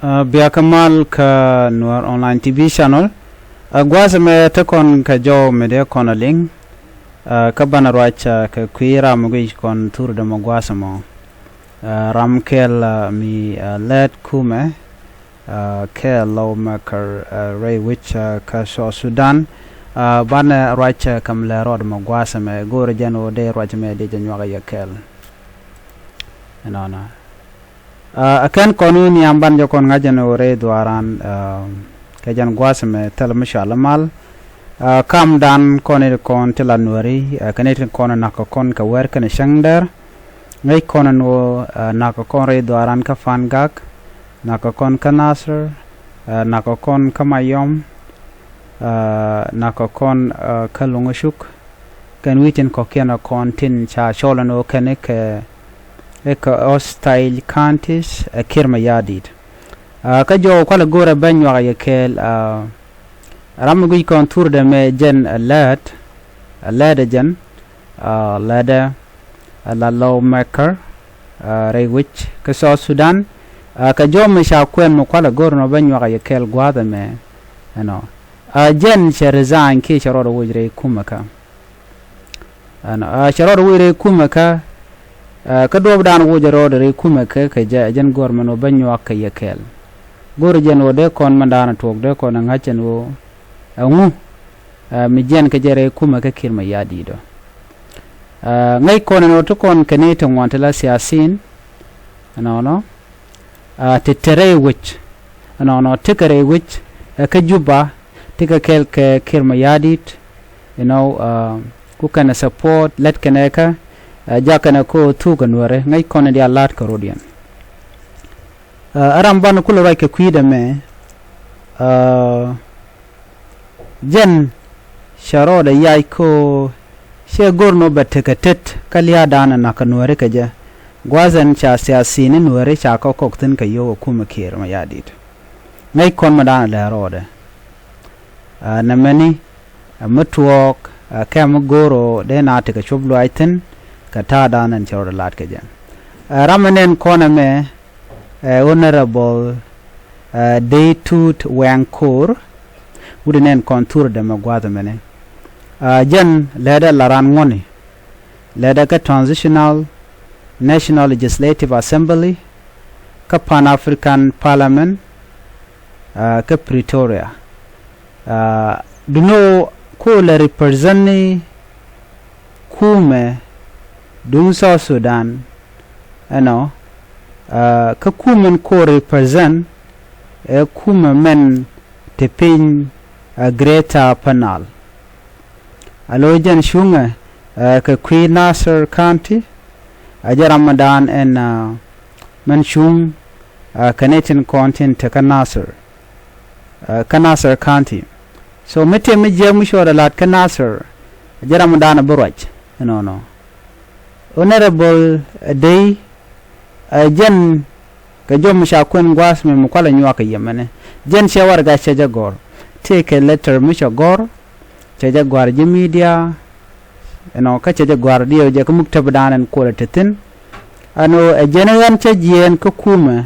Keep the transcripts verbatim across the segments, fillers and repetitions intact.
Aa, bia kä mal kä Nuer Online T V channel. Aa, gua̱a̱th ɛmɛ te kɔn kɛ jɔw mi dee kɔn a liŋ. Aa, kä banɛ ruac, aa, kɛ kui̱ ram mi guic kɔn thurdɛ mɔ gua̱a̱th ɛmɔ. Aa, ram kɛl, aa, mi, aa, lät kumɛ, aa, kɛl Lawmaker, aa, rɛy wec, aa, kä South Sudan. Aa, banɛ ruac, aa, kɛ mi lɛ rɔɔdɛ mɔ gua̱a̱th ɛmɛ, go̱o̱rɛ jɛn ɣöö dee ruac ɛmɛ dee jɛ nyuak a yɛ kɛl. Ɛnɔnɔ. Aa, ɛ kɛn kɔn wä nhiam ban jɛ kɔn ŋa̱c ɛn ɣöö rɛy dhuaaran, aa, kɛ jɛn gua̱a̱th ɛmɛ thilɛ mi cɔal i̱ mal. Aa, kamdan kɔn i̱ ti kɔn ti la Nuääri, aa, kɛn i̱ ti kɔn i̱ na̱k kɛ kɔn kɛ wɛr kɛnɛ cäŋdɛr. Ŋäc kɔn ɛn ɣöö, aa, na̱k kɛ kɔn rɛy dhuaaran kä Pangak, na̱k kɛ kɔn kä Nasir, aa, na̱k kɛ kɔn kä Mayom, aa, na̱k kɛ kɔn, aa, kä Luŋä Cuk. Kɛn wi̱i̱ tin kɔ̱kiɛn ɛ kɔn tin ca cɔl ɛn ɣöö kɛn i̱ kɛ, i̱ kɛ hostile counties, ɛ Kiir Mayardit. Aa, kä jɔw kualɛ go̱o̱rɛ ben nyuak a yɛ kɛɛl, aa, ram mi guic kɔn thurdɛ mɛ jɛn ɛ lät, ɛ lät ɛ jɛn, aa, lät ɛ, ɛ la Lawmaker, aa, rɛy wec kä South Sudan. Aa, kɛ jɔw mi ca kuɛn mi kualɛ go̱o̱r nɔ ben nyuak a yɛ kɛɛl gua̱a̱th ɛmɛ, ɛnɔ. Aa, jɛn cɛ resign kiɛ cɛ rɔɔdɛ woc rɛy kumɛ kä. Ɛnɔ, aa, cɛ rɔɔdɛ woc rɛy kumɛ kä, aa, kä duɔ̱ɔ̱pdan wocɛ rɔɔdɛ rɛy kumɛ kä, kɛ jɛ, jɛn go̱o̱r mɛn wä ben nyuak kɛ yɛ kɛɛl. Go̱o̱rɛ jɛn wä dee kɔn mɛn da̱a̱n tuɔɔk dee kɔn ɛ ŋa̱c ɛn wä ɛŋu, aa, mi jiɛn kɛ jɛ rɛy kumɛ kä Kiir Mayardit ɔ. Aa, ŋäc kɔn ɛn wä ti kɔn kɛ ni ti ŋuan ti la siasin, ɛnɔnɔ. Aa, ti te rɛy wec, ɛnɔnɔ, ti kɛ rɛy wec, ɛ kä Juba, ti kɛ kɛɛl kɛ Kiir Mayardit, you know, aa, ku kɛn ɛ support, lät kɛn ɛ kä, aa, jak kɛn ɛ ko̱ thuk ɛ Nuäärɛ, ŋäc kɔn ɛ diaal la̱t kɛ rɔ̱diɛn. Aa, ɛ ram ban kulɛ ruac kɛ kui̱dɛ mɛ, aa, jɛn cɛ rɔɔdɛ yac ko̱ cɛ go̱r nɔ bɛ tekɛ tet kä lia̱a̱dan ɛ na̱k kɛ Nuääri kɛ jɛ. Gua̱a̱th ɛn ca siasin ni Nuääri ca kɔk kɔk thi̱n kɛ yio̱w ɛ kumɛ Kiir Mayardit. Ŋäc kɔn mɛ da̱a̱n ɛ lɛ rɔɔdɛ. Aa, nɛmɛni, aa, mi tuɔɔk, aa, kɛ mi go̱o̱r ɣöö dee na tekɛ cuɔp luaac thi̱n kɛ ta̱a̱dan ɛn cɛ rɔɔdɛ la̱t kɛ jɛ. Aa, ram mi nɛn kɔn ɛmɛ, ɛ Honorable, ɛ Dei Tut Wɛŋ Ko̱o̱r, wut nɛn kɔn thurdɛ mɛ gua̱a̱th ɛmɛnɛ. Aa, jɛn lɛtdɛ la ran ŋuɔ̱ni, lɛtdɛ kä Transitional National Legislative Assembly, kä Pan African Parliament, aa, kä Pretoria. Aa, duŋni ɣöö ko̱ lɛ represent ni kumɛ duŋ South Sudan, ɛnɔ, aa, kä kumɛn ko̱ represent ɛ kumɛ mɛn te piny, aa, Greater Upper Nile. A lo̱c jɛn cuŋɛ, aa, kɛ kui̱ Nasir County, aa, jɛ ram mi da̱a̱n ɛn, aa, mɛn cuŋ, aa, kɛ ni tin kɔn tin te kä Nasir, aa, kä Nasir County. So mi tëë mi jiɛk mi cuɔt ɛ la̱t kä Nasir, aa, jɛ ram mi da̱a̱n ɛ bi ruac, ɛnɔnɔ. Honorable, aa, Dei, aa, jɛn kɛ jɔm mi ca kuɛn gua̱a̱th mi mi kualɛ nyuak kɛ yɛmɛnɛ. Jɛn cɛ warɛga cɛ jɛ gɔ̱r. Tëëkɛ letter mi cɛ gɔ̱r, cɛ jɛ gɔ̱a̱r ji̱ media, ɛnɔ, kä cɛ jɛ gɔ̱a̱r diɛw jɛ kä muktäbädan ɛn kuɔlɛ te thi̱n. Ɛn ɣöö ɛ jɛn ɣän cä jiɛɛn kä kumɛ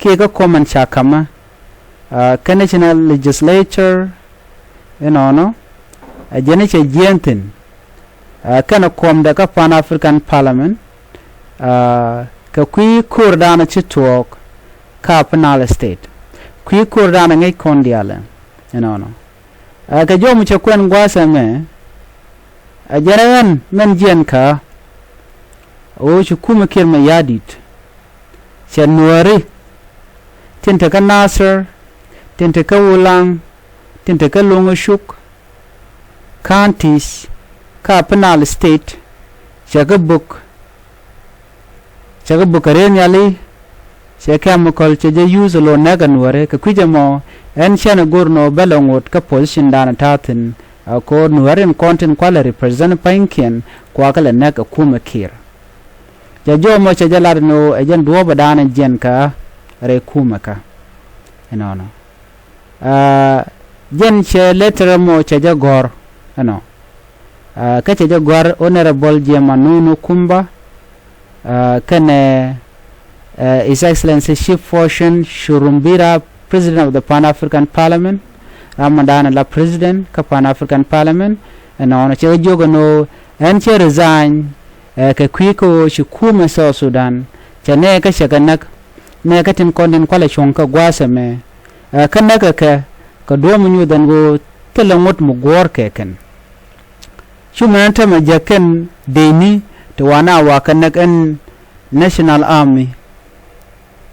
kiɛ kä kɔmɛn ca ka̱mä, aa, kä National Legislature, ɛnɔnɔ, ɛ jɛn cɛ jiɛɛn thi̱n. Aa, kɛnɛ kuɔmdɛ kä Pan African Parliament, aa, kɛ kui̱ ko̱rdan ci tuɔɔk kä Upper Nile State. Kui̱ ko̱rdan ŋäc kɔn diaalɛ, ɛnɔnɔ. Aa, kɛ jɔw mi cɛ kuɛn gua̱a̱th ɛmɛ, aa, jɛn ɛ ɣän mɛn jiɛɛn kä ɣöö ci kumɛ Kiir Mayardit, cɛ Nuääri tin te kä Nasir, tin te kä Ulaŋ, tin te kä Luŋä Cuk counties kä Upper Nile State, cɛ kɛ buk, cɛ kɛ buk kɛ rɛy nhiali, cɛ chemical cɛ jɛ use ɛ lo̱ näk ɛ Nuääri. Kɛ kui̱c ɛmɔ, ɛn cɛn ɛ go̱r nɔ bɛ lɛ ŋot kä positiondan ɛ ta̱a̱ thi̱n, aa, ko̱r Nuääri in kɔn tin kualɛ represent pa̱nykiɛn, kua kɛ lɛ näk ɛ kumɛ Kiir. Cɛ jɔw mɔ cɛ jɛ lat ni ɣöö ɛ jɛn duɔ̱ɔ̱pädan ɛ jiɛn kä rɛy kumɛ kä, ɛnɔnɔ. Aa, jɛn cɛ letter mɔ cɛ jɛ gɔ̱r, ɛnɔ. Aa, kä cɛ jɛ gɔ̱a̱r Honorable Jema Nunu Kumba, aa, kɛnɛ, His Excellency Chief Fortune Chirumbira, President of the Pan African Parliament, ram mi da̱a̱n la President kä Pan African Parliament. Ɛnɔnɔ cɛ kɛ jiök ɛn ɣöö ɛn cɛ resign kɛ kui̱ kä ɣöö ci kumɛ South Sudan cɛ nɛɛkä cɛ kɛ näk, nɛɛkä tin kɔn tin kualɛ cuɔ̱ŋ kä gua̱a̱th ɛmɛ. Kä näk kɛ kɛ kɛ duɔ̱ɔ̱p mi nyuuth ɛn ɣöö thilɛ ŋut mi guɔ̱ɔ̱r kɛ kɛn. Cu mɛn tämɛ jɛ kɛn deni ti wan a wa kɛ näk ɛn National Army.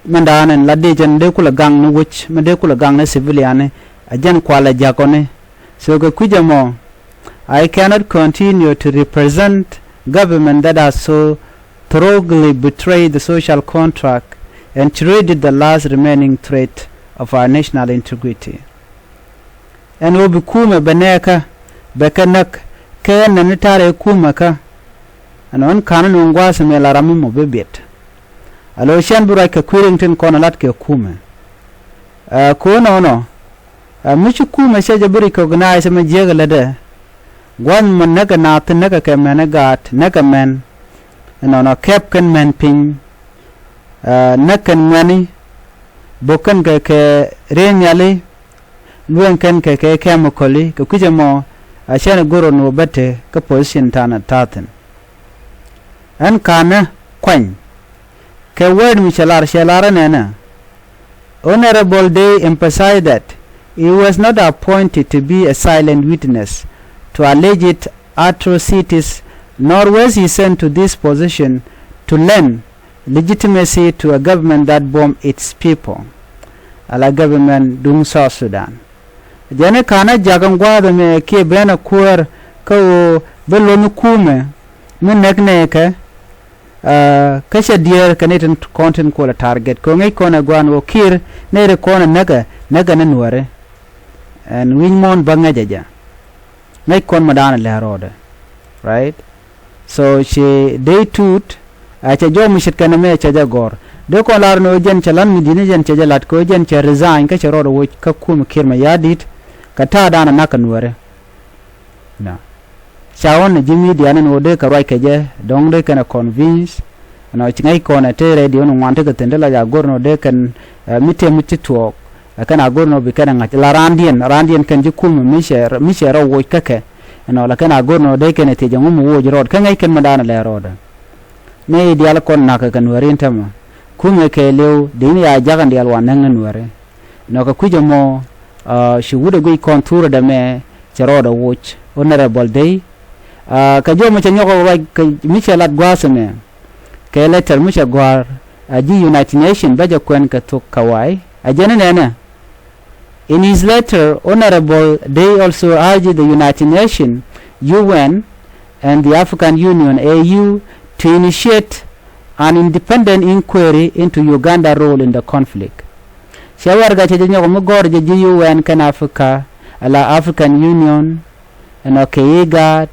Mɛn da̱a̱n ɛn la dee jɛn dee kulɛ gaŋ ni wec, mɛn dee kulɛ gaŋ ni civilian ni, a jɛn kualɛ jakɔni. So kɛ kui̱c ɛmɔ, I cannot continue to represent government that has so thoroughly betrayed the social contract and traded the last remaining thread of our national integrity. Ɛn ɣöö bi kumɛ bɛ nɛɛkä bɛ kɛ näk kɛ ɛn nɛn ni ta̱rɛ kumɛ kä. Ɛn ɣän ka̱n ni nuŋ gua̱a̱th ɛmɛ la ram mi mɔ bi biɛt. A lo̱ cɛn bi ruac kɛ kui̱ riŋ tin kɔn lat kɛ kumɛ. Ɛ ko̱n nɔnɔ, ɛ mi ci kumɛ cɛ jɛ bi recognize ɛmɛ jiäk ɛ lätdɛ. Gua̱a̱th mɔ näkɛ naath näkɛ kɛ mɛn ɛ gaat näkɛ mɛn. Ɛnɔnɔ kɛp kɛn mɛn piny. Ɛ näk kɛn ŋuɛ̈ni. Bok kɛn kɛ kɛ rieeny nhiali. Lueŋ kɛn kɛ kɛ chemicali kɛ kui̱c ɛmɔ a cɛn ɛ go̱r ɣän wä bä te kä position ta̱a̱n a ta̱thi̱n. Ɛn ka̱nä kuany kɛ word mi cɛ lar cɛ lar ɛnɛnɛ. Honorable Day emphasized that he was not appointed to be a silent witness to alleged atrocities, nor was he sent to this position to lend legitimacy to a government that bomb its people. Ala government duŋ South Sudan. Jɛn i̱ ka̱n a jak in gua̱a̱th ɛmɛ kiɛ ben a kuäär kä ɣöö bä luɔ̱ny kumɛ mi näk nɛɛkɛ. Kä cɛ diɛɛr kɛ ni tin kɔn tin kuɔlɛ target kɛ ŋäc kɔn ɛ gua̱a̱n ɣöö kiɛr nɛy ri kɔn ɛ näkɛ näkɛ ni nuääri. Ɛn wi̱ny muɔ̱ɔ̱n bä ŋäcɛ jɛ. Ŋäc kɔn mi da̱a̱n ɛ lɛ̱r rɔɔdɛ. Right. So ci dee tuut. A cɛ jɔw mi ce̱tkɛ nɛmɛ cɛ jɛ gɔ̱r. Dee kɔn lar ni ɣöö jɛn cɛ la̱t mi di̱t ni jɛn cɛ jɛ la̱t kɛ ɣöö jɛn cɛ resign kä cɛ rɔɔdɛ woc kä kum kiɛr mɛ ya̱a̱ di̱t. Kɛ ta̱a̱ da̱a̱n ɛ nak kɛ nuääri. Ca ɣɔ̱n ji̱ media ni ɣöö dee kɛ ruac kɛ jɛ dɔ̱ŋ dee kɛn ɛ convince. Ɛnɔ ci ŋäc kɔn ɛ te radio ni ŋuan tekɛ thi̱n te la ca go̱r ni ɣöö dee kɛn mi tëë mi ci tuɔɔk. Ɛ kɛn a go̱r ni ɣöö bi kɛn ɛ ŋa̱c la raandiɛn raandiɛn kɛn ji̱ kumɛ mi cɛ mi cɛ rɔ woc kä kɛ. Ɛnɔ la kɛn a go̱r ni ɣöö dee kɛn ɛ thiec ɛŋu mi woc rɔɔd kä ŋäc kɛn mi da̱a̱n ɛ lɛr rɔɔdɛ. Nɛy diaal kɔn na̱k kɛ kɛ nuääri in tämɛ. Kumɛ kɛɛliw dee ni ya jakä diaal wa näk ni nuääri. Nɔ kɛ kui̱c ɛmɔ ci wut ɛ guic kɔn thurɛ dɛ mɛ cɛ rɔɔdɛ woc Honorable Day. Kɛ jɔw mi cɛ nyɔk ruac kɛ mi cɛ lat gua̱a̱th ɛmɛ. Kɛ letter mi cɛ gɔ̱a̱r a ji̱ United Nation bä jɛ kuɛn kɛ thok kɛ wa̱a̱ i̱ a jɛn inɛnɛ. In his letter, Honorable Day also urged the United Nations, U N, and the African Union, A U, to initiate an independent inquiry into Uganda role in the conflict. Cɛ warɛga cɛ jɛ nyɔk mi gɔ̱r jɛ ji̱ U N kɛn Africa, ala African Union, ɛnɔ kɛ IGAD,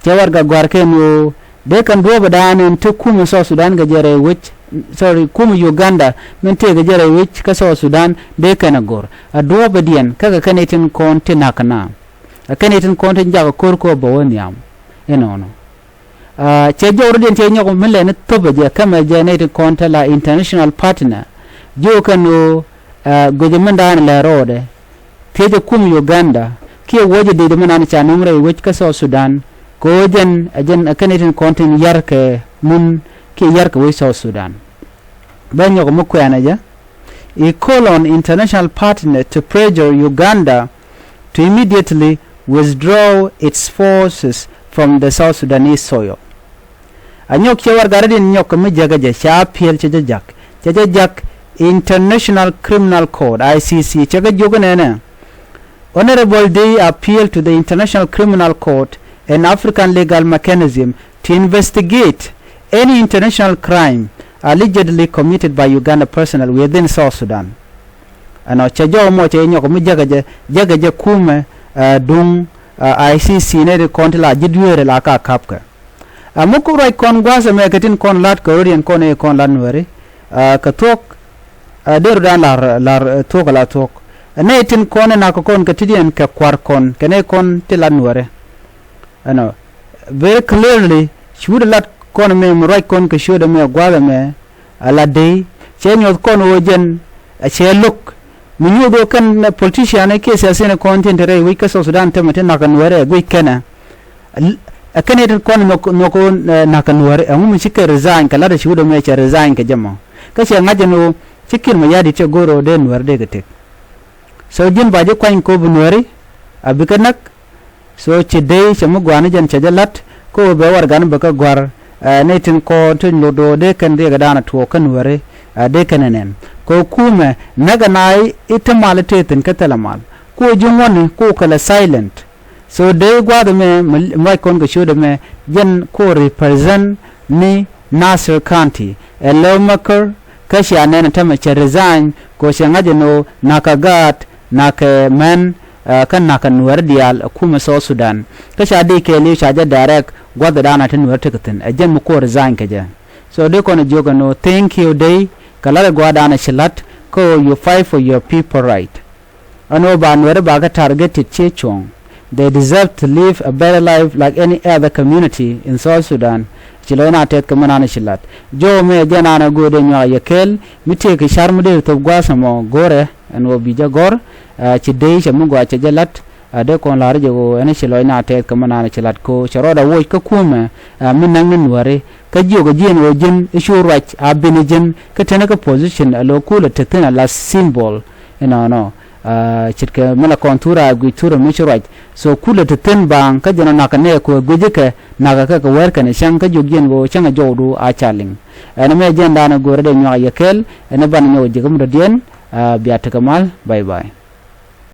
cɛ warɛga gɔ̱a̱r kɛn ɣöö dee kɛn duɔ̱ɔ̱p ɛ da̱a̱n ɛn te kumɛ South Sudan kɛ jɛ rɛy wec, sorry, kumɛ Uganda min tëëkɛ jɛ rɛy wec kä South Sudan dee kɛn ɛ go̱r. A duɔ̱ɔ̱p ɛ diɛn kä kɛ kɛn itin kɔn ti na̱k kɛ na. Ɛ kɛn itin kɔn ti jakä ko̱r kɛ ɣöö bɛ wä nhiam. Inɔnɔ. Cɛ jɔwdä diɛn cɛ nyɔk mi lɛni thop ɛ jɛ kämɛ jɛ nɛy ti kɔn te la international partner. Jiök kɛn ɣöö guicɛ min da̱a̱n lɛ rɔɔdɛ. Thiecɛ kum Uganda kiɛ wuɔcɛ dee di min an ca nöm rɛy wec kä South Sudan. Kɛ ɣöö jɛn ɛ jɛn ɛ kɛn itin kɔn tin yar kɛ mun kiɛ yar kɛ wec South Sudan. Bɛ nyɔk mi kuɛɛnɛ jɛ. He call on international partner to pressure Uganda to immediately withdraw its forces from the South Sudanese soil. A nyɔk cɛ warɛga rɛdiɛn nyɔk kɛ mi jäkä jɛ ca piɛl cɛ jɛ jak cɛ jɛ jak International Criminal Court, I C C, cɛ kɛ jiök inɛnɛ. Honorable Day appeal to the International Criminal Court and African legal mechanism to investigate any international crime allegedly committed by Uganda personnel within South Sudan. Ɛnɔ cɛ jɔw mɔ cɛ nyɔk mi jäkä jɛ jäkä jɛ kumɛ duŋ I C C ni ri kɔn ti la ji̱ dueeri la ka kapkɛ. Ɛ mi ku ruac kɔn gua̱a̱th ɛmɛ kɛ tin kɔn la̱t kɛ rot yɛn kɔn i̱ kɔn la̱t nuääri kɛ thuɔ̱k. Ɛ dee rot an la̱r la̱r thuɔ̱k ala thuɔ̱k. Ɛ nɛy tin kɔn i̱ nakä kɔn kɛ ti̱t yɛn kɛ kua̱r kɔn kɛ nɛy kɔn ti la̱t nuääri. Ɛnɔ very clearly ci wut ɛ lat kɔn ɛmɛ mi ruac kɔn kɛ ciöt ɛmɛ gua̱a̱th ɛmɛ. Ala dey Cɛ nyuɔth kɔn ɣöö jɛn a cɛ lo̱k mi nyuuth ɣöö kɛn politician kiɛ siasin kɔn tin te rɛy wec kä South Sudan tämɛ ti nakä nuɛɛrɛ guic kɛnɛ. Ɛ kɛn i̱ tin kɔn nhɔk nhɔk ɣöö nakä nuɛɛri ɛŋu mi ci kɛ resign kɛ la̱t a ci wut ɛmɛ cɛ resign kɛ jɛ mɔ. Kä cɛ ŋa̱c ɛn ɣöö ci Kiir Mayardit cɛ go̱o̱r ɣöö dee nuɛɛri dee kɛ tëk. So ji̱n ba ji̱ kuany kop nuɛɛri a bikɛ näk. So ci dey cɛ mi gua̱a̱ni jɛn cɛ jɛ la̱t kä ɣöö bɛ warɛgani bɛ kɛ gua̱r. Ɛ nɛy tin kɔn tin lot ɣöö dee kɛn riɛkɛ da̱a̱n a tuɔɔk kä nuɛɛri ɛ dee kɛn ɛ nɛn kɛ ɣöö kumɛ näk ɛ na i̱ te mal i̱ tëë thi̱n kä thilɛ mal. Ku ji̱ ŋuɔ̱tni ku kɛ lɛ silent. So dey gua̱a̱th ɛmɛ mi ruac kɔn kɛ ciöt ɛmɛ jɛn ku represent ni Nasir County ɛ lawmaker. Kä cia nɛn ɛ tämɛ cɛ resign kɛ ɣöö cɛ ŋa̱c ɛn ɣöö nakä gaat nakä mɛn kä nakä nuɛɛri diaal ɛ kumɛ South Sudan. Kä ca dee kɛɛliw ca jɛ direct gua̱thdan a ti nuɛɛri tekɛ thi̱n ɛ jɛn mi kuɔr resign kɛ jɛ. So dee kɔn ɛ jiök ɛn ɣöö thank you dey kɛ la̱t ɛ gua̱a̱rdan ɛ ci la̱t kä ɣöö you fight for your people right. Ɛn ɣöö ba nuɛɛri ba kɛ targeted ciɛ cuɔ̱ɔ̱ŋ. They deserve to live a better life like any other community in South Sudan. Ci lɔc na tɛth kɛ mi nan ci lat jɔw mi ɛ jɛn an ɛ go̱o̱r dee nyuak yɛ kɛɛl mi tëëk kɛ car mi dee thop gua̱a̱th ɛmɔ go̱rɛ ɛn ɣöö bi jɛ gɔ̱r. Ci dey cɛ mi gɔaa cɛ jɛ lat. Dee kɔn la̱r jɛ ɣöö ɛn ci lɔc na tɛth kɛ mi nan ci lat ko̱ cɛ rɔɔdɛ woc kä kumɛ mi näk ni nuɛɛri kä jiök ɛ ji̱n ɣöö ji̱n i̱ cu ruac a bin i̱ ji̱n kä teni kä position ɛ lo̱ kulɛ te thi̱n a la symbol. Inɔnɔ ce̱tkɛ mi la kɔn thura guic thura mi ci ruac. So kulɛ te thi̱n baŋ kä jɛn ɔ nakä nɛɛ kuɛ guic ikɛ nakä kɛ kɛ wɛr kɛn cäŋ kä jiök jiɛn ɣöö cäŋ ɛ jɔwdu a ca liŋ. Ɛn ɛmɛ jɛn da̱a̱n ɛ go̱o̱rä dee nyuak yɛ kɛɛl ɛn ɛ banɛ nyɔk ji̱ kä mi dɔ̱diɛn. Bia tekɛ mal, bye bye.